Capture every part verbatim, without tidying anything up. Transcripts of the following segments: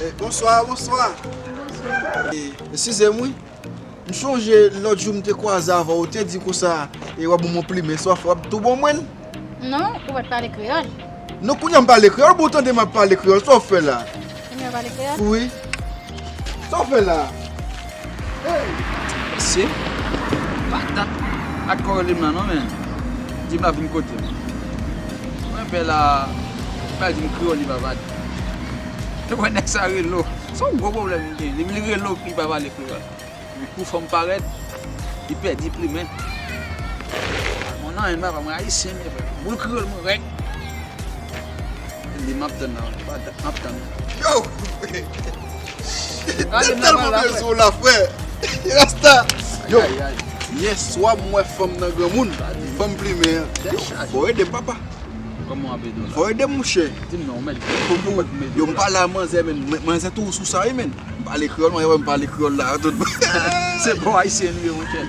Eh, bonswa, bonswa. Eh, eskize m, wi. M chonje lòt jou m te kwaze avè w, ou te di konsa, e w ap ban m yon plimen, sa w ap fè, w ap tou ban mwen l? Non, ou pa t pale kreyòl. Non, kounye a m pale kreyòl, bon, tande m ap pale kreyòl, sa w ap fè la? Kounye a w pale kreyòl? Wi. Sa w ap fè la? Hey! Mesye, patat ak kò rele m la non, men. Di m la vin kote m. Mwen pè la, pa di m kreyòl li pa pale. Ou wè nèg sa rele w. Se yon gwo pwoblèm li gen. Depi li rele w, li pa pale kreyòl. Pou fè m parèt, li pèdi plimen. Mwen nan, papa, mwen ayisyen, men frè. Boul kreyòl mwen rèk. Li m ap tann nan, m ap tann. Yo! Mwen tèlman bezwen w la, frè. Rasta. Yo, yèswa m wè fanm nan granmoun. Fanm plimen an. Yo, fò w ede m, papa. Kòman w ap ede w la? Fò w ede m, monchè. Di m non, mèt. Fò m, yo, m pale a manzè, men. Manzè tou sou sa, wi, men. M pale kreyòl, manzè wè m pale kreyòl la, tout. Se bon ayisyen li ye, monchè.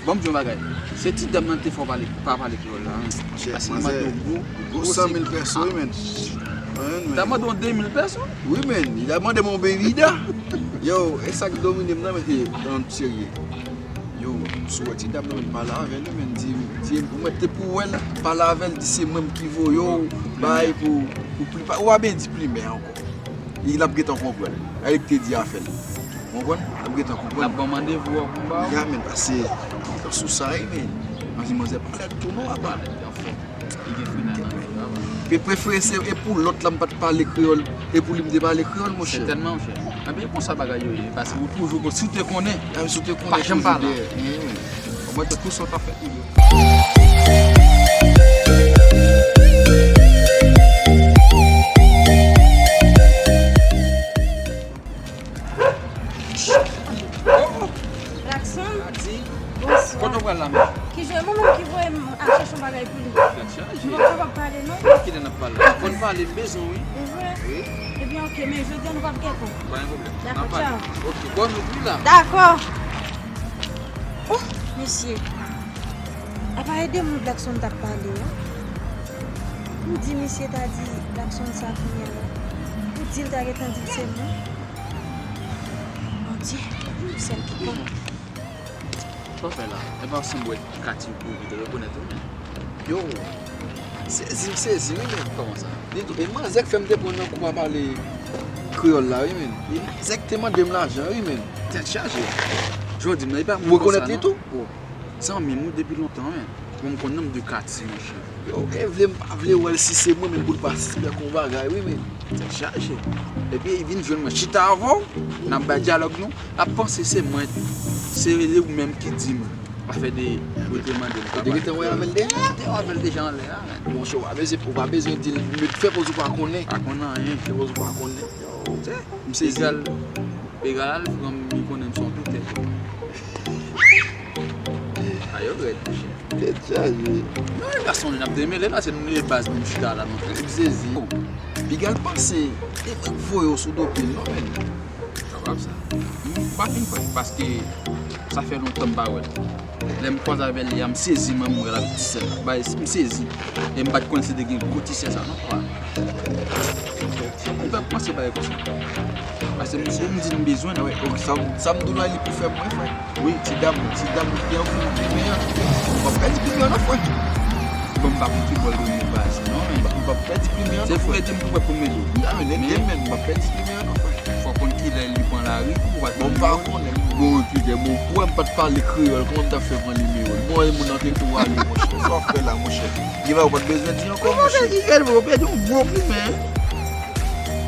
Ban m di yon bagay. Se ti dam nan te fè w pale, pa pale kreyòl la, wi. Paske li mande w gwo, gwo san mil pèso, wi, men. Wi, men. Ta mande w de mil pèso? Wi, men. Li ta mande m yon bebida. Yo, e sa k domine m nan, men, e, an serye. Yo, si w wè ti dam nan, men, pale avè l, men, di, di, ou mèt te pou wè l, pale avè l, di se mwen ki voye w, bay pou, pou pli pa, ou pa byen di plimen ankò. Li, l ap gentan konprann. A li k te di afè l. Ou konprann? L ap gentan konprann. L ap ban m randevou an pou m ba w. Ya, men, pase, sou sa, wi, men. Manzè, manzè, pa lèd tou non, apa. Li gen frenay nan li, papa. Pe prefere se e pou lòt la m pa t pale kreyòl, e pou li m te pale kreyòl, monchè. Sètènman, monchè. Enben, e konsa bagay yo ye, paske ou toujou, si w te konnen, si w te konnen, pa janm pale. Mwen, tout sa w t ap fè toujou. Jackson? Adi. Bonswa. Kote w pral la menm? Ki jwe mwen menm ki voye m al chèche yon bagay pou li. Tèt chaje. Nou pa kapab pale, non? Kilè n ap pale? Fò n pale, m bezwen w, wi. Ou vre? Wi. Ebyen, oke, men jodi a nou p ap gentan. Pa gen pwoblèm. Dakò, tchaw. Oke, bòn wout, wi, la. Dakò. Oh, mesye. Apa e de moun Blackson t ap pale a? Ou di misye ta di Blackson sa kounye a la? Ou di l ta gentan di l se mwen? Bondye, ou sèl ki konn. Sa w fè la? E pa sanble Katy pou vin rekonèt ou, men. Yo, sezi m sezi, wi, men. Kòman sa? Li tou, e manzè k fè m te pran nan kou pa pale kreyòl la, wi, men. E manzè k te mande m lajan, wi, men. Tèt chaje. Jodi m nan, e pa moun konsa, non. Ou rekonèt li tou? Zanmi m wi depi lontan, men. Bon, m konn nonm de katye, monchè. Yo, e vle m pa vle wè l, si se mwen menm pou l pa sispèk yon bagay, wi, men. Tèt chaje. Epi, li vin jwenn mwen, chita avè w, n ap bay dyalòg nou, l ap panse se mwen, se li ou menm ki di m afè de, ou te mande m. Ou te gentan wè avè l deja? Te wè avè l deja anlè a, men. Monchè, ou pa bezwen, ou pa bezwen di l, met fè poz ou pa konnen. Pa konn anyen. Fè poz ou pa konnen. Yo, m sezi. Egal, egal al pran m, li konnen m se yon doutè. A yo rèd, monchè. Tèt chaje. Non, e pa sonje n ap demele la, se nou ye baz nou chita la, nou fè. M sezi. Piga l panse, e mwen k voye w sou do pye l, non, men. Kapab sa. M pa fin kwè, paske sa fè lontan m pa wè l. Lè m kwaze avè l, m sezi, m wè l ap di sèl. Bay, m sezi. E m pa t konnen se te gen gwo ti sè sa, non, papa. Ou pa panse bagay konsa. Paske m, si m di m bezwen l. Wi, ok, sa, sa m di w la, li pou fè mwen, frè. Wi, ti dam, ti dam ki an fou plimen an. M p ap pèdi plimen an, non, frè. Bon, m pa konn ki bò l rele baz, non, men. M p ap pèdi plimen an, non, frè. Se frè di m tou prè pou m ede w. Ya, men, men, men, m p ap pèdi plimen an, non, frè. Fò w konn kilè li pran lari, ou pa t... Bon, m pa konnen, bon, epi, bon, pou wè m pa t pale kreyòl, kòman m t ap fè pran nimewo l? Bon, e moun nan te tou ale, monchè. Sa w ap fè la, monchè? Gen bagay ou pa t bezwen di ankò, monchè. Ou pèdi yon gwo plimen.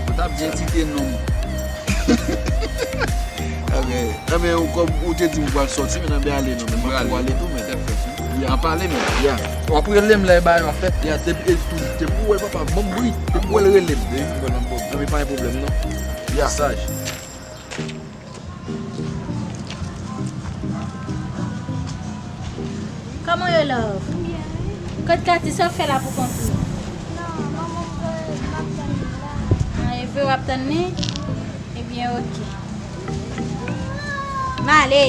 Ou t ap byen site non m. Enben, enben, ou kòm ou te di m ou pral sòti, men enben ale non, men m ap tou ale tou, men. N ap pale, men. Ya. W ap rele m lè bagay yo ap fèt. Ya, te, e tou, te pou wè l, papa, banm bri, te pou wè l rele m. Enben, pa gen pwoblèm, non. Ya. Saj. Kòman yo, love? Kote Katy, sa w fè la pou kont ou? Non, manman m voye m ap tann li la. A, e vre w ap tann li? Ebyen, oke. M ale.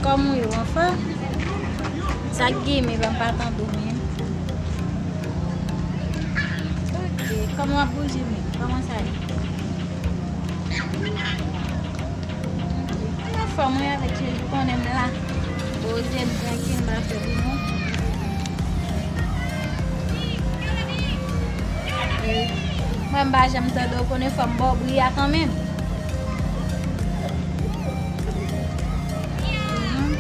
Kòman w ye, w anfòm? Sa k gen, men m pa tande w menm. Ok, kòman w ap bouje menm? Kòman sa ye? Mwen anfòm, mwen avèk Jezi, konnen m la. Poze m trankil, m ap fè pou nou. E, mwen m pa janm tande w, konnen fò m ba w bri a kanmenm. Mhm.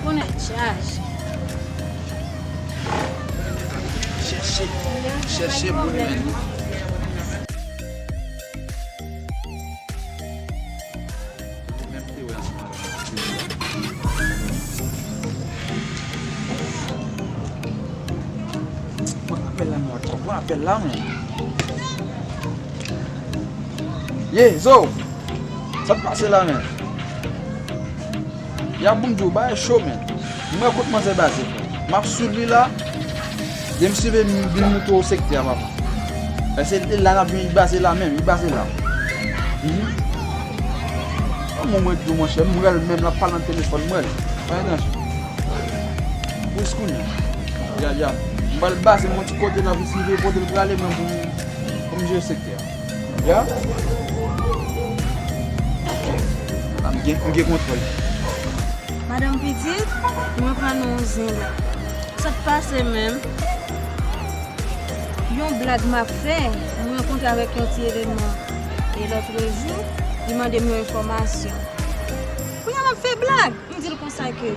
Pou nèt chaj. Chèche, chèche pou nou menm. Pran apèl la, men, pran apèl la, men. Ye, Zo! Sa k pase la, men? Ya bon di w, bagay cho, men. M wè kot manzè baze, frè. M ap swiv li la. Depi m swiv li, m vin moute w sektè a, papa. Paske li la n ap jwenn, li baze la menm, li baze la. Mhm. Kòman mwen di w, monchè, m wè l menm, l ap pale nan telefòn, m wè l. Pa gen anyen. Plis kounye a. Ya, ya. M pral baze m yon ti kote nan, vin swiv kote l prale, men pou m, pou m jere sektè a. Ya? M gen, m gen kontwòl. Madanm pitit, mwen pran nan yon zen la. Sa k pase menm? Yon blag m ap fè, mwen rankontre avèk yon ti evenman e lòtrejou, li mande m yon enfòmasyon. Kounye a m ap fè blag, m di l konsa ke,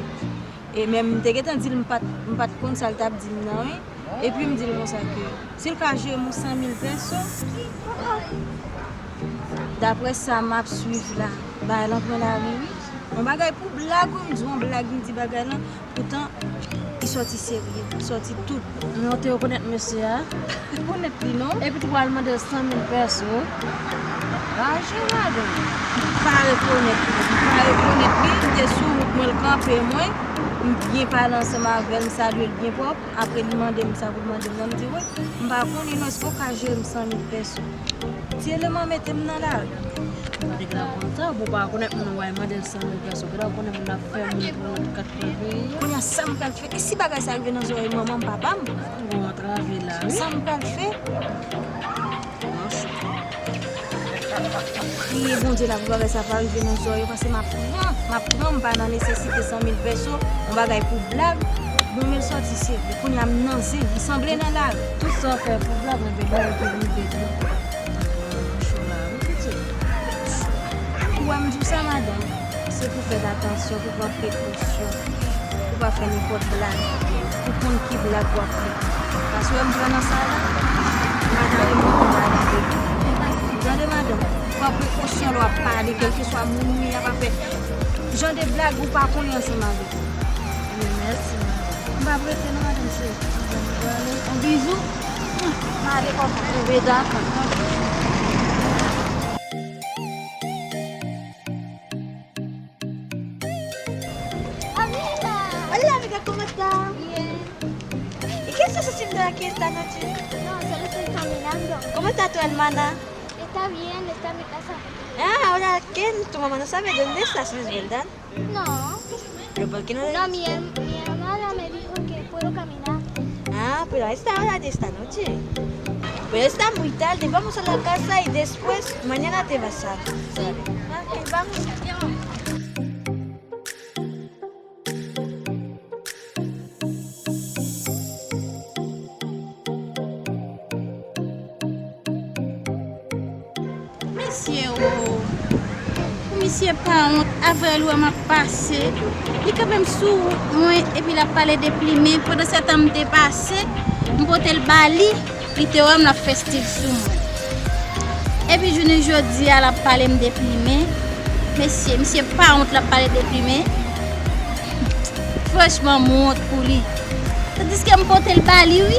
e menm m te gentan di l m pa t, m pa t konn sa l t ap di m nan, wi. Epi m di l konsa ke si l ka jere m yon san mil pèso, daprè sa m ap swiv la, bagay lan pran lari, wi. Yon bagay pou blag, wi, m di yon blag, m di bagay lan, poutan, li sòti serye, li sòti tout. Non, te rekonèt mesye a. Rekonèt li, non? Epi tou pral mande l san mil pèso. Raje ladan. M pa rekonèt li, m pa rekonèt li, m te sou wout mwen, l kanpe mwen, m byen pale ansanm avè l, m salye l byen pwòp. Apre li mande m sa pou l mande m nan, m di wi, m pa konnen non, èske w ka jere m san mil pèso? Ti eleman mete m nan lari. Nèg la konn sa, bon, ou pa rekonèt moun, w al mande l san mil pèso, genlè w konnen moun ap fè moun pran nan kat kwen peyi a. Kounye a, sa m pral fè? E si bagay sa rive nan zòrèy manman m, papa m? Bon, antrave la, wi. Sa m pral fè? Priye Bondye la pou bagay sa pa rive nan zò yo, paske m ap pran, m ap pran, m pa nan nesesite san mil pèso, yon bagay pou blag. Bon, men l sòti serye. Kounye a m nan zen, m sanble nan lari. Tout sa w fè pou blag, men bebe yo te rive tou. Ou wè m di w sa, madanm? Se pou fè atansyon, pou pran prekosyon, pou pa fè nenpòt blag, pou konn ki blag w ap fè. Paske w wè m pran nan sa la, madanm, e mwen konn blag. Ou tande, madanm? Pran prekosyon lè w ap pale, kèlkeswa moun ou ye a, pa fè jan de blag ou pa konnen ansanm avèk li. Wi, mèsi, madanm. M p ap rete non, madanm, se yon bizou. M ale kòman? Ou vle dakò. Hola, amiga, ¿cómo está? Bien. ¿Y qué estás haciendo aquí esta noche? No, solo estoy caminando. ¿Cómo está tu hermana? Está bien, está en mi casa. Ah, ahora que tu mamá no sabe dónde estás, ¿no es verdad? No. Pero ¿por qué no le... No, mi, her- mi hermana me dijo que puedo caminar. Ah, pero a esta hora de esta noche. Pero está muy tarde, vamos a la casa y después mañana te vas a... Sí. Ok, vamos. Mesye o, pou misye pa wont, avè l wè m ap pase, li kanpe m sou wout mwen epi l ap pale de plimen, pandan se tan m te pase, m pote l ba li, li te wè m l ap fè stil sou mwen. Epi jounen jodi a l ap pale m de plimen, mesye, misye pa wont l ap pale de plimen. Franchman, m wont pou li. Tandiske m pote l ba li, wi.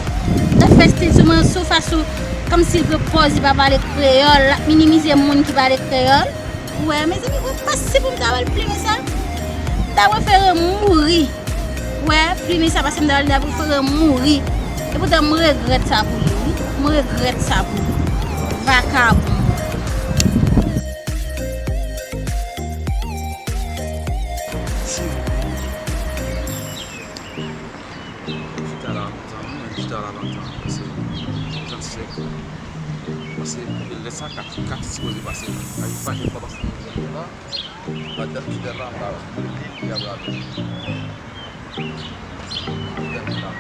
L ap fè stil sou mwen, sou fas ou, kòmsi l pran pòz li pa pale kreyòl, l ap minimize moun ki pale kreyòl. Ou wè, mezanmi, ou panse pou m ta ba l plimen sa? M ta prefere mouri. Ou wè, plimen sa, paske m ta ba l, m ta prefere mouri. E poutan, m regrèt sa pou li, wi. M regrèt sa pou li. Vakabon. Sa Kati, Kati sipoze pase la. Kati pa janm pa pase nan zòn nan. Pandan Fidèl la, m pa li, li ap raple. Fidèl la.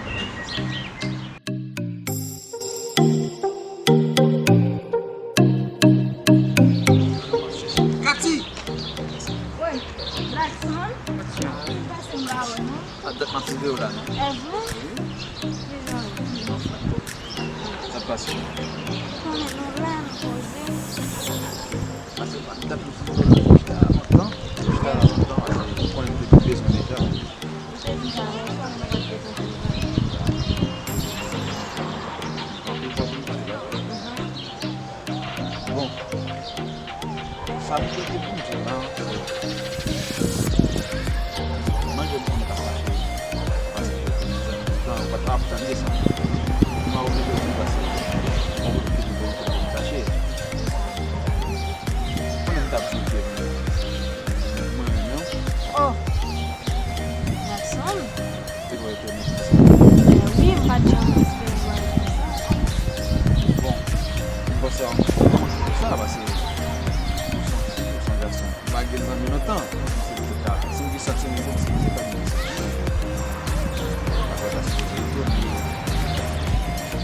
Kati! Woy, Blackson? Kati, an? Pase m pa wè, non? A dat m ap suive w la, non? E vre? Wi. Ki jan w ye? Sa k pase? Konnen nou la, nou poze. Pase pa dat m ap suive w la, chita lontan, chita lontan, pase konnen m te bezwen deja. Ou te di sa, men sa nou pa t bezwen. Anpil fwa pou m pale la. Bon, sa m te gen pou m di w la, se manje m konnen pa fache. Paske tan ou pa t ap tande sa. M a oblije di paske mwen oblije di verite pou m kache. Konnen m t ap di ke mwen renmen w. Oh! Jackson? Te dwe etone konsa. Wi, m pa t janm espere w wè konsa. Bon, m panse w ap konprann sa, paske ou se yon fi, ou se yon gason. M pa gen zanmi lontan. Si m te ka, si m te santi m, si m te ka di sa. Apre sa, si m te etone.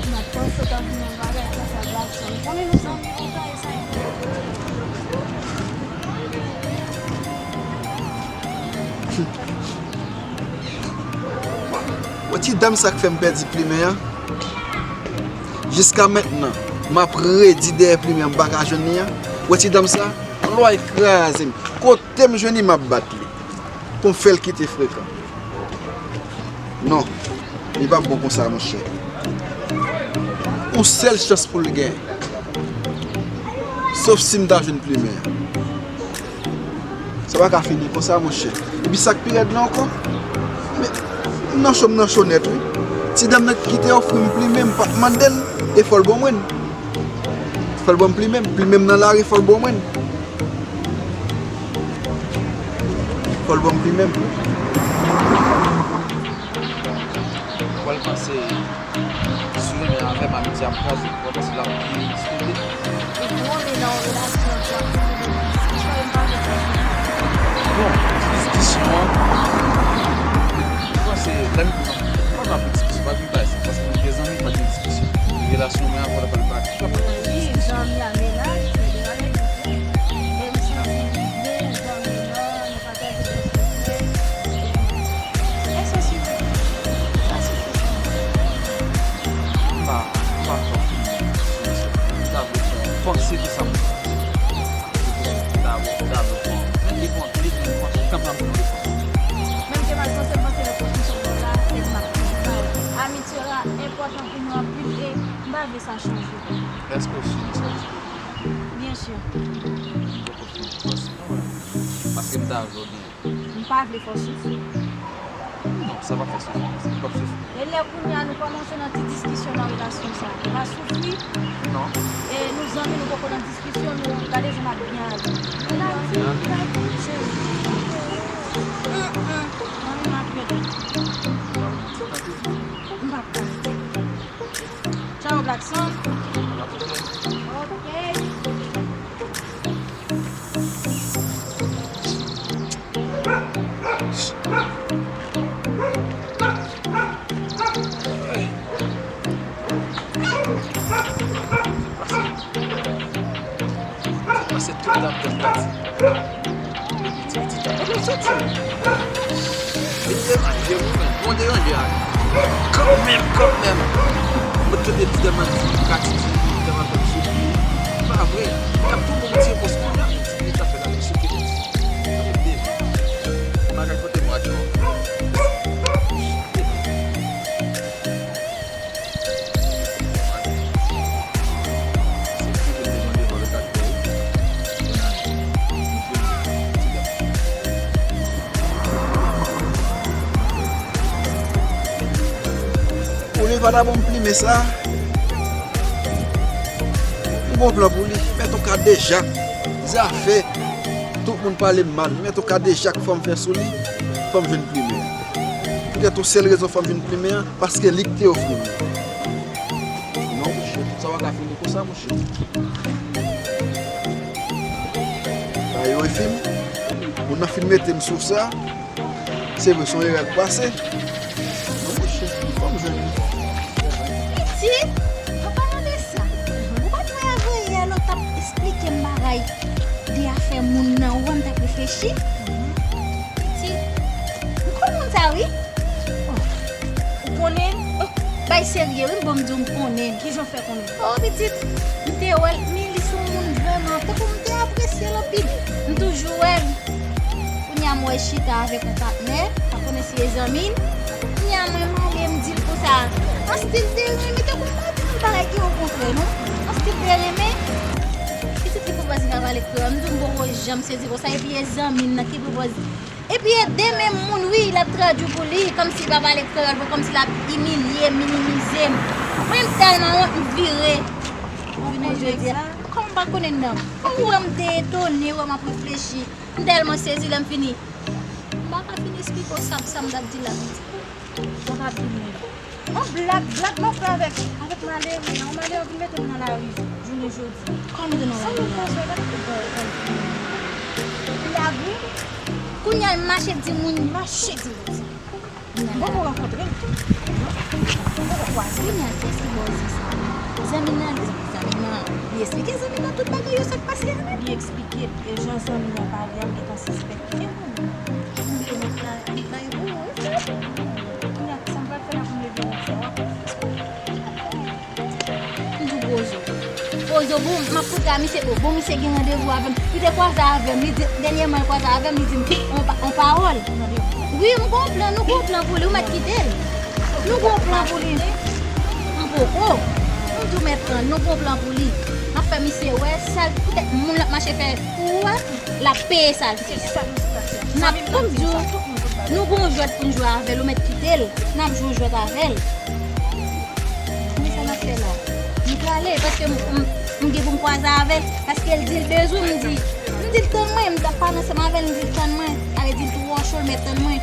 M ap panse w t ap di yon bagay konsa, Jackson. Konnen nou zanmi lontan, e sa. Wè ti dam sa k fè m pèdi plimen an. Jiska mentnan, m ap redi dèyè plimen an, m pa ka jwenn li an. Wè ti dam sa, lwa l kraze m. Kote m jwenn li, m ap bat li. Pou m fè l kite frekan. Non, li p ap bon konsa, monchè. Yon sèl chans pou l gen. Sof si m ta jwenn plimen an. Sa pa ka fini konsa, monchè. Epi sa k pi rèd la ankò, men m nan cho, m nan cho nèt, wi. Ti dam nan ki te ofri m plimen, m pa t mande l, e fò l ban mwen l. Fò l ban m plimen m. Plimen m nan lari, fò l ban mwen l. Fò l ban m plimen m. Ou pral panse si w renmen avè m, amitye ap kraze. Ou pral panse l ap pi stope. Epi w renmen nan yon relasyon pou ap toujou gen diskisyon, e m pa vle sa. Bon, diskisyon an, mwen panse lè m, lè m ap gen diskisyon, pa vin bay sa, paske nou gen zanmi, pa gen diskisyon. Relasyon mwen avè w la pral bati. Wi, zanmi a menaj, se de bagay diferan. E m santi byen, zanmi nan, nou pataje kèk sekrè. E sa sifi. Sa sifi. M pa, m pa twò fini sou misye. M ta vle fè yon panse ki sa m panse. M ta vle, m ta vle fè yon, men li fè yon plis, men m panse kanmenm pou yon repons. Menm ke m al panse, m panse repons li sou bò la, se m ap fè sa. Amitye la enpòtan pou nou anpil e m pa vle sa chanje. Èske w si de sa w di? Byen si. M poko fini panse non, men paske m ta vle w gen. M pa vle fè w soufri. Non, sa p ap fè soufri, m p ap soufri. E lè kounye a nou kòmanse nan ti diskisyon nan relasyon sa, m a soufri. Non. E nou zanmi, nou poko nan diskisyon, nou gade jan n ap byen ale. Ou la di, ou la di, Jezi. Hum, hum. Zanmi m ap rete. M p ap pale. Tchao, Blackson. Ok. Pase tout tan m t ap pati. Epi ti pitit la, kote l soti? Vin deranje m wi, men. Bon deranje a. Kanmenm, kanmenm. Mwen t tande ti dam nan di, Kati di, dam nan fè m soufri. Pa vre. Y ap tou bon ti repons kounye a, men ti pitit la fè la, li souke tèt. Sa fè m devan. Bagay kote mwa djò. Olye pa ta ban m plimen sa. M gon plan pou li. Mèt yon kadejak. Zafè. Tout moun pale m mal. Mèt yon kadejak fò m fè sou li. Fò m jwenn plimen. Poutèt yon sèl rezon fò m jwenn plimen an, paske li k te ofri m li. Non, monchè, sa pa ka fini konsa, monchè. Yo, e fim. Moun nan fin mete m sou sa. Se vre, se yon erè k pase. Non, monchè, fò m jwenn li. Pitit, an palan de sa, ou pa t wè avanyè lè w t ap esplike m bagay de afè moun nan, ou wè m t ap reflechi? Pitit, m konn moun sa, wi. Oh, ou konnen l? Oh, bay serye, wi, bon, m di w m konnen l. Kijan w fè konnen? Oh, pitit, m te wè l, men li se yon moun vrèman, tankou m te apresye l anpil. M toujou wè l. Kounye a m wè l chita avèk yon patnè, pa konnen si e zanmi l. Kounye a mwen m ale m di l konsa, an stil de renmen, tankou m pa di l bagay ki okontrè, non. An stil de renmen, pitit li pwopòze m pale kreyòl. M di w m poko janm sezi konsa, epi e zanmi l nan ki pwopòze. Epi e de menm moun, wi, l ap tradui pou li, kòmsi l pa pale kreyòl vre, kòmsi l ap imilye m, minimize m. Mwen, m tèlman wont, m vire. Jounen jodi a, kòm m pa konnen l nan, kòm ou wè m te etone, ou wè m ap reflechi. M tèlman sezi lè m fini. M pa ka fin esplike w sa, sa m t ap di la, pitit. Sa pa byen. Yon blag, blag m ap fè avèk, avèk malere a. Yon malere vin mete m nan lari jounen jodi. Kòman te nan lari a? Sa m fè, gade pou bò, gade. Blag, wi. Kounye a, l mache di moun, mache di moun. M poko rankontre l. M poko kwaze l. Kounye a, kiyès ki ba w zi sa? Zanmi nan, li, zanmi nan, li esplike zanmi nan tout bagay yo, sa k pase a menm? Li eksplike l, e jan zanmi nan pale a, m gentan sispèk. Kounye a, sa m pral fè la pou m leve yon fè w ap konfyans. M di w gwo zo. Gwo zo, bon, m ap koute a misye, bon, bon, misye gen randevou avè m. Li te kwaze avè m, li di, dènyèman l kwaze avè m, li di m on pa-, on pawòl. Wi, m gon plan, nou gon plan pou li, ou mèt kite l. Nou gon plan pou li. M poko. M di w mèt pran, nou gon plan pou li. M ap fè misye wè, sa l, poutèt moun l ap mache fè pou ou a, l ap peye sa l fè a. N ap, kòm di w, nou gon jwèt pou n jwe avè l, ou mèt kite l. N ap jwe yon jwèt avè l. Men sa n ap fè la? M prale, paske m, m, m gen pou m kwaze avè l, paske l di l bezwen m, m di, m di l tann mwen, m t ap pale ansanm avè l, m di l tann mwen, ale di l twò cho, l mèt tann mwen.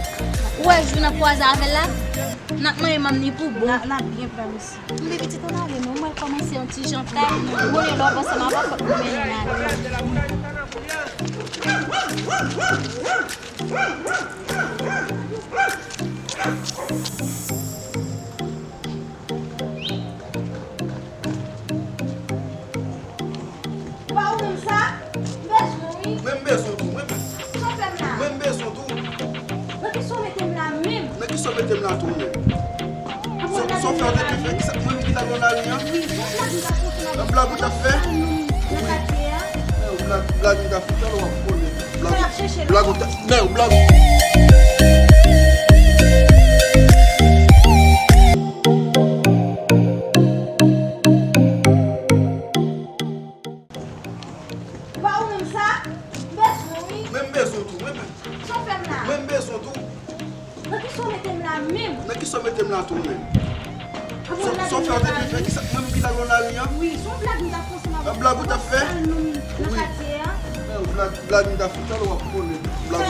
Ou wè jou n ap kwaze avè l la, n ap manyen manm ni pou bon. N a, n ap byen pran, mesye. Enben pitit, ann ale non, mwen kòmanse yon ti jan ta, m konnen lè w ap ansanm avè w, fòk nou mennen n ale. Pa ou menm sa? M bezwen w, wi. Mwen m bezwen w tou, mwen menm. Sa w fè m la? Mwen m bezwen w tou. Nan kisa w mete m la menm? Nan kisa w mete m la tou menm? Sa w fè, w te fè, kisa, mwen ki t al nan lari an? Wi, se yon blag m t ap fè. Yon blag ou t ap fè? Nan katye a. Blag, blag m t ap fè, talè w ap konnen. Blag, blag ou t ap, men yon blag. Pa ou menm sa? M bezwen w, wi. Men m bezwen w tou, mwen menm. Sa w fè m la? Mwen m bezwen w tou. Nan kisa w mete m la menm? Nan kisa w mete m la tou menm? Sa w fè, w te fè, kisa, mwen menm ki t al nan lari an? Wi, se yon blag m t ap fè ansanm avè w. Yon blag ou t ap fè? Nan katye a. Men yon blag, blag m t ap fè, talè w ap konnen. Blag,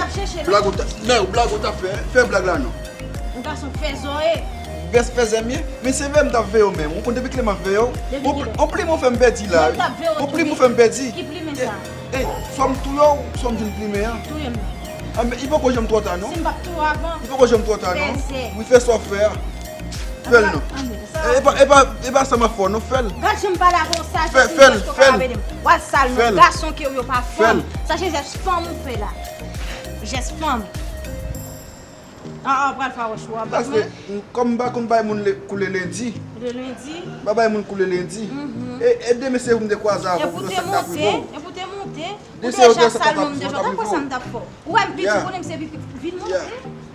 blag ou t ap, men yon blag ou t ap fè, fè blag la non. Yon gason fèzè w ye. Bèl fèzè m ye, men se veye m t ap veye w menm. Ou konn depi kilè m ap veye w? Depi kilè? On plim ou fè m pèdi la, wi. On plim ou fè m pèdi. Ki plim sa? Ey, swa m touye w, swa m vin plimen an. Touye m. Anben, li poko janm twò ta non. Si m p ap touye w avan. Li poko janm twò ta non. Fèzè. Wi, fè sa w fè a. Fè l non. E pa, e pa, e pa sa m ap fè w non, fè l. Gad jan m pale avè w sa, fè l, fè l. W al sal non, gason ke w yo pa fanm. Sa se jès fanm ou fè la. Jès fanm. Ah, ah, pral fawouch ou a bat mwen. Paske, m, kòm m pa konn bay moun le, koulè lendi. Koulè lendi? M pa bay moun koulè lendi. Mhm. E, e demen se ou m te kwaze avè w pou sa k t ap rive w. E pou te monte, e pou te monte. Ou deja sal non, m deja, tankou sa m t ap fè w. Ou wè m piti, ou konnen m se pitit. Vin monte.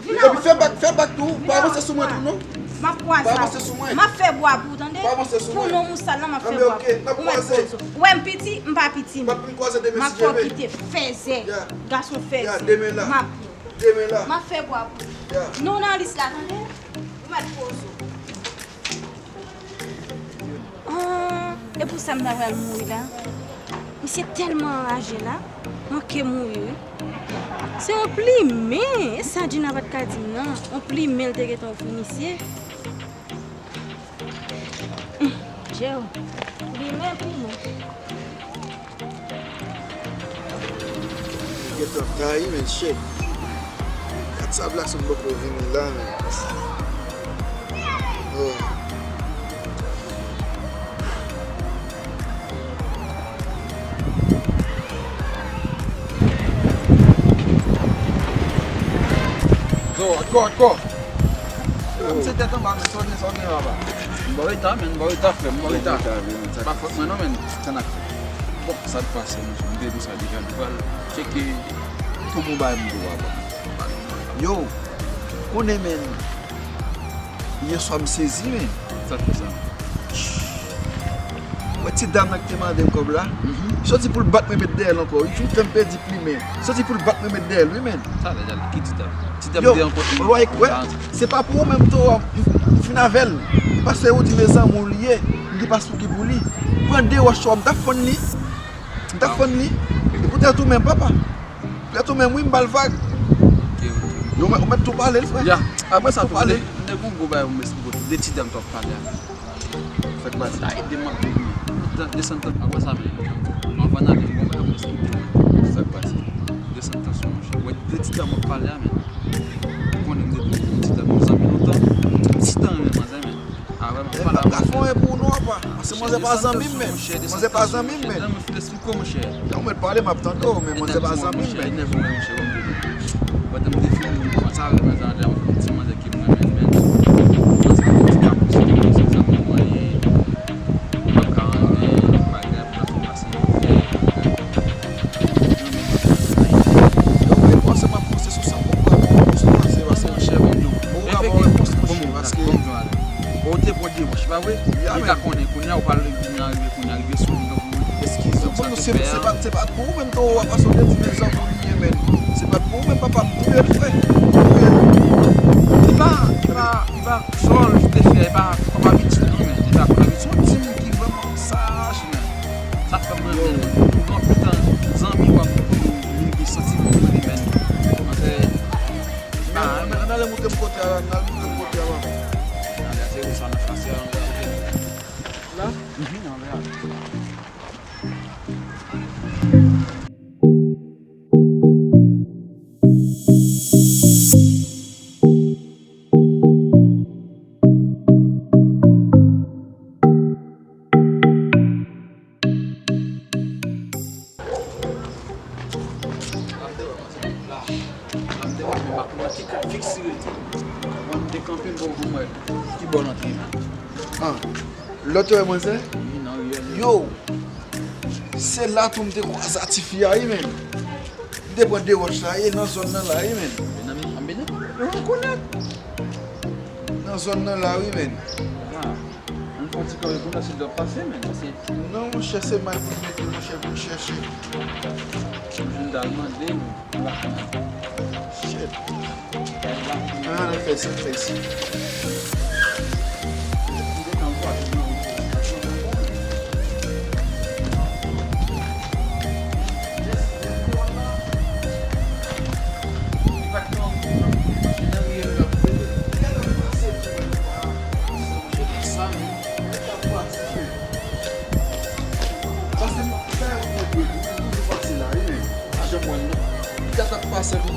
Vin. Epi fè bak, fè bak tou, pa avanse sou mwen tou non. M ap kwaze avè w. Pa avanse sou mwen. M ap fè bwa pou ou, tande? Pa avanse sou mwen. Pou non m ou sal la, m ap fè bwa pou ou. Anben, oke, n ap kwaze. Ou wè m piti, m pa piti. M ap vin kwaze demen si Dye vle. M ap fè w kite, fèzè. Ya. Gason fèzè. Ya, demen la. M ap Demen la. M ap fè bwa pou ou. Ya. Non nan lis la, tande? Ou mèt poze w. Ah, e pou sa m ta pral mouri la? Misye tèlman anraje la, manke mouri wi. Se yon plimen, e sa Djina pa t ka di m nan. Yon plimen l te gentan ofri misye. Hum, Djèw. Plimen, plimen. Gentan kay, men, shit. Gad sa Blackson poko vini la, men. Oh. Zo, ankò, ankò. Yo, m se tèt anba, men sa w gen, sa w gen, papa? M ba w reta, men, m ba w reta, frè m, m ba w reta. Pa fòt mwen non, men, sa n ap fè. Bon, sa k pase, monchè, m te di w sa deja, nou pral tcheke tout bon bagay m di w avan. Yo, konnen, men, yè swa m sezi, men. Sa k fè sa? Wè ti dam nan ki te mande m kòb la? Soti pou l bat mwen met dèyè l ankò. Li fin fè m pèdi plimen. Soti pou l bat mwen met dèyè l, wi, men. Sa vle di ki ti dam? Ti dam te rankontre. Yo, wè, wè, se pa pou ou menm, Toro, m, m fin avè l. Paske ou di mezanmi w li ye. M di pa sou ki pou li. Pran de wòch, m t ap fann li. M t ap fann li. E poutèt ou menm, papa. Poutèt ou menm, wi, m ba l vag. Ok, ok. Yo, ou mèt tou pale l, frè. Ya, apre sa, tou pale l. M te gon gwo bagay pou m esplike w. De ti dam t ap pale a. Sa k pase? Sa ede m ap viv, men. Desann tan, apa sa, men. Anvan n ale, bon, bagay mwen esplike w, men. Sa k pase? Desann tansyon, monchè. Wè, de ti dam ap pale a, men. Ou konnen m depi m ti dam, nou zanmi lontan. M ti tan renmen manzè, men. A, vrèman, m pale a manzè. Gafon e pou nou, apa. Paske manzè pa zanmi m, men. Manzè pa zanmi m, men. Kò, monchè. Lè w mèt pale, m ap tande w, men manzè pa zanmi m, men. Enève w, monchè, ban m di w. Pandan m te fin, sa, manzè, manzè, ti manzè ki m renmen, men. Paske m ti ka konsidere se zanmi mwen ye. M ap ka renmen bagay, m ap pase. Yo, men panse m ap panse sou sa, m ap panse, panse, panse. Monchè, ban m di w. Ou ka ba w repons, monchè, paske. Ou te pran demach, pa vre? Li pa konnen, kounye a, ou pral vin arive, kounye a, rive sou li, donk, eskize, ou sa te fè a. Se pa, se pa pou ou menm, Toro, a, paske ou te di mezanmi w li ye, men. Se pa pou ou menm, papa, m touye l, frè. M touye l. Li pa, li pa, li pa, sa w te fè, li pa, pa abitid, non, men. Li pa, li pa abitid. Se yon ti moun ki vrèman saj, men. Sa fè m renmen l, men. Pou anpil tan, zanmi w ap vin santi m renmen li, men. Mwen fè, men, men, ann ale montre m kote a, ann ale montre m kote a, papa. Ann ale, se ou sa nan fas la, ann ale. La? Mhm, ann ale. La, m te wè, men pa konn nan ki kat fiks li rete. Mwen, m te kanpe, m pa konn wè ki bò l antre. Ah, lè w te wè manzè? Wi, nan riyèl. Yo! Se la tou m te kwaze a tifi a, wi, men. M te pran de wòch la, e nan zòn nan la, wi, men. E nan, nan, nan, yo rekonèt. Nan zòn nan la, wi, men. Ah. Mwen fè yon ti kanpe pou nou, si l ap pase, men, paske. Non, monchè, se may pou l mete, monchè, pou l chèche. Mwen vin dal mande, men, m pa konnen. Shit. Ah, ann fè sa, ann fè sa. Pase m ap fè yon pwen dwe pou m toujou pase la, wi, men. Pa janm wè l, non. Li ka t ap pase m.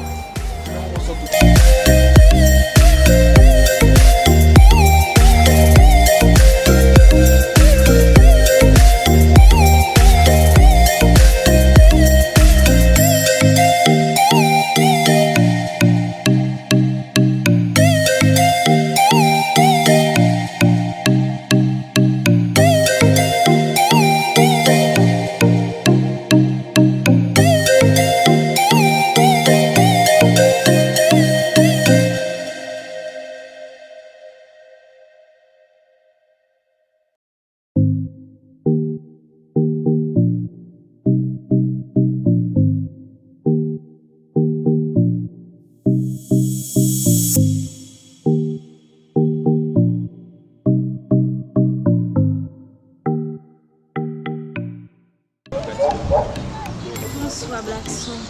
Bonswa, Blackson.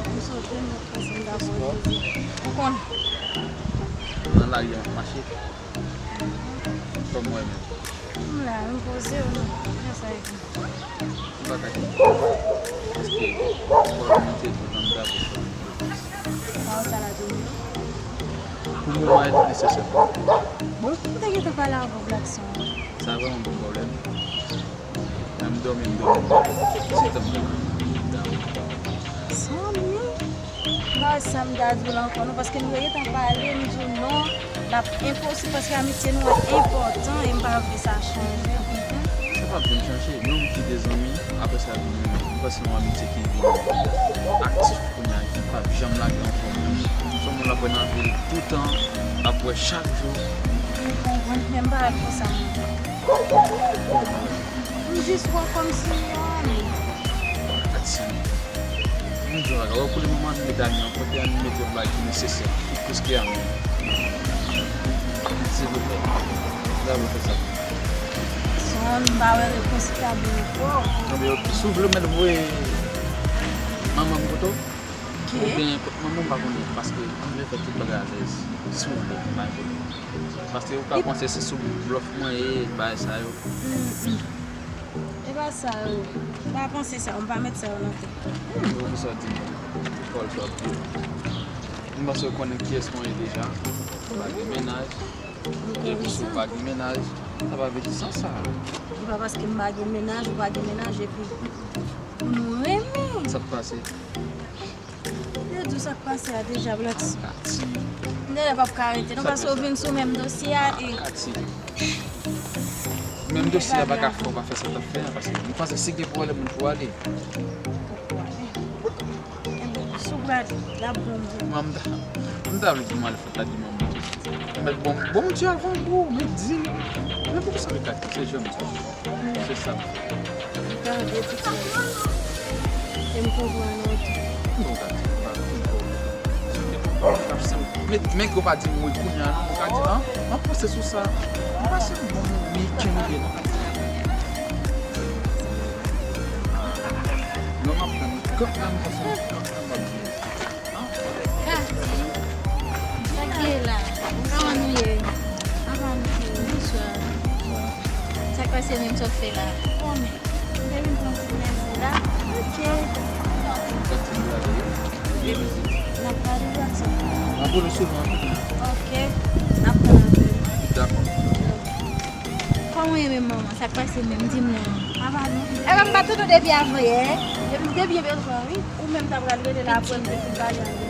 M sot jwenn ou, paske m ta voye poze. Ou konn. Nan lari a, m ap mache. Kòman w ye menm? M la, m poze w non. Kisa w ye? M pa ka di. Paske fò m te di w nan m ta pou fè yon plis. Pawòl sa la di w. Pou moman an, li nesesè. Bon, pou m te gentan pale avè w, Black Son. Sa vrèman pa pwoblèm. Lè m dòmi, m dòmi. Se tan m dòmi. Zanmi. M pa wè sa m ta di w la ankò non, paske nou te gentan pale, m di w non, l ap enposib paske amitye nou an enpòtan e m pa vle sa chanje. Sa p ap janm chanje. Yon moun ki te zanmi, apre sa vin yon, m panse yon amitye ki vin aktif kounye a, ki p ap janm lage yon fòm. Se yon moun l ap wè nan vi l toutan, l ap wè chak jou. M konprann, men m pa wè l konsa non. M jis wè w kòmsi yon ami. Gad sa. M di w bagay, wè pou le moman, nou mete ami an kote, ann mete yon bagay ki nesesè, ki plis ke ami. Silvouplè. Lè w fè sa. Son, m pa wè repons ki ap vini ankò. Non, men si w vle, w mèt voye manman m kote w. Oubyen kot manman m pa konnen, paske m vle fè tout bagay alèz. Si w vle, m pa gen pwoblèm. Paske ou ka panse se sou blòf mwen ye, bagay sa yo. Mm, mm. E pa sa yo. Pa panse sa yo, m pa met sa yo nan tèt. Bon, kisa w di m? Pawòl sa w ap di yo. M panse w konnen kiyès mwen ye deja. M pa gen mennaj. Epi si w pa gen mennaj, sa pa vle di sa sa. E pa paske m pa gen mennaj, ou pa gen mennaj, epi pou nou renmen. Sa k pase? Yo di w sa k pase a deja, Black Son. Kati. M genlè p ap ka rete non, paske w vin sou menm dosye a e. Kati. Menm dosye a pa ka fè w pa fè sa w t ap fè a, paske m panse si gen pwoblèm, moun pou ale. Enben, si w pral, l ap bon, m di. Mwen, m ta, m ta vle pou m al fè ta di manman. Mèt bon, bon, Bondye avan gou, mèt di. Men poukisa w kati? Se jèn sa. Se sa. Gade tout sa. E m konprann ou tou. Non, gade, pa, pa, pa, pa, men, men ke w pa di m wi kounye a, non, ou ka di, an, m ap panse sou sa. M pase yon bon weekend, ou byen, non. Non, m ap tann. Gòt la, m pase yon gòt la, m ap di. Kati, sa k gen la? Kòman nou ye? Apa nou ye? Bonswa. Sa k pase menm, sa w fè la? Bon, men, m te vin pran ti plezi la. Ok. N ap pale, Black Son. N ap pale souvan. Ok. N ap pale. Dakò. Kòman w ye menm, manman? Sa k pase menm? Di m non. Apa nou? Epa, m pa tande w depi avan yè. Depi, depi m bezwen w, wi. Ou menm ta pral rele la apre m te fin pale avè w.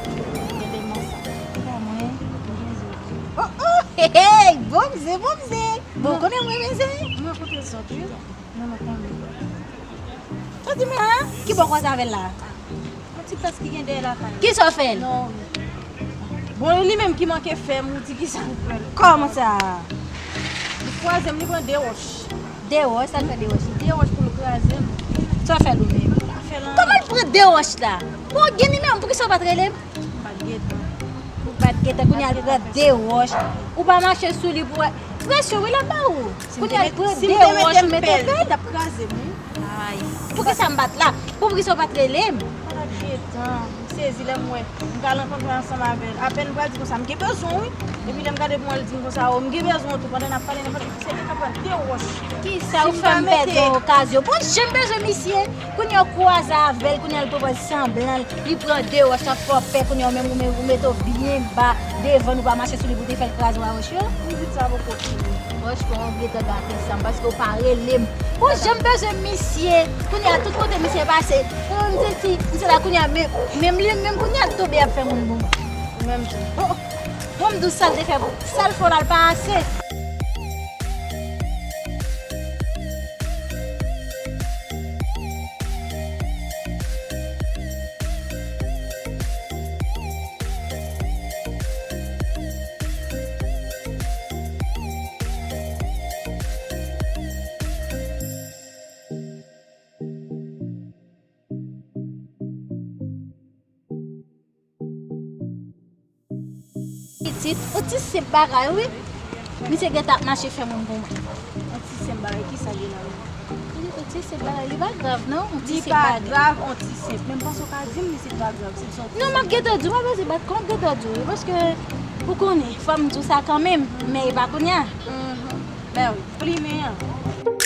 Rele m ansanm. Epa mwen, m bezwen w. Oh, oh, hey, hey, bon bze, bon bze. Bon, konnen mwen bze. Mwen kote sòt, wi. Non, non, konnen. Sa di mwen, an? Ki bò w kwaze avè l la? Yon ti plas ki gen dèyè lakay. Kisa w fè l? Non. Bon, li menm ki manke fè m, ou di kisa l fè l? Kòman sa? Li kwaze m, li pran de wòch. De wòch? Sa l fè de wòch la? De wòch pou l kraze m. Sa w fè l ou menm? Kòman l pran de wòch la? Bon, gen li menm, poukisa w pa t rele m? M pa t gentan. Ou pa t gentan, kounye a l pran de wòch. Ou pa mache sou li pou wè. Presyon, wi, l ap ba ou. Kounye a l pran de wòch, mete pèl. Li t ap kraze m, wi. Ay. Poukisa m pa t la? Poukisa w pa t rele m? M pa t ap gentan. M sezi lè m wè. M pral rankontre ansanm avè l. Apèn m pral di konsa, m gen bezwen w, wi. Epi lè m gade pou mwen, l di m konsa, o, m gen bezwen w tou. Pandan n ap pale, nenpòt ki se li k ap pran de wòch. Kisa ou fè m pèdi yon okazyon? Bon, jan m bezwen misye. Kounye a w kwaze avè l, kounye a l pran sanblan, li pran de wòch, l ap fè w pè, kounye a w menm ou met, ou mete w byen ba devan l, ou pa mache sou li pou w te fè l kraze wòch yo. Vizit sa poko fini. Franchman, w gentan gate sa m, paske w pa rele m. Bon, jan m bezwen misye, kounye a tout kote misye pase, m santi misye la kounye a, men, menm li menm kounye a l tonbe ap fè moun bon. Ou menm tou. Bon, bon, m di w sa l te fè, sa l fè w la, l pa ase. Pitit, yon ti senp bagay, wi. Misye gentan ap mache fè moun pou mwen. Yon ti senp bagay, kisa gen la menm? Yon ti senp bagay, li pa grav, non, yon ti senp bagay. Li pa grav, yon ti senp. Men m panse w ka di m li se pa grav, se yon ti senp bagay. Non, m ap gentan di w, m ap rete bat kò, m ap gentan di w, wi, paske ou konnen, fò m di w sa kanmenm, men e pa kounye a. Mhm. Ben wi, plimen an.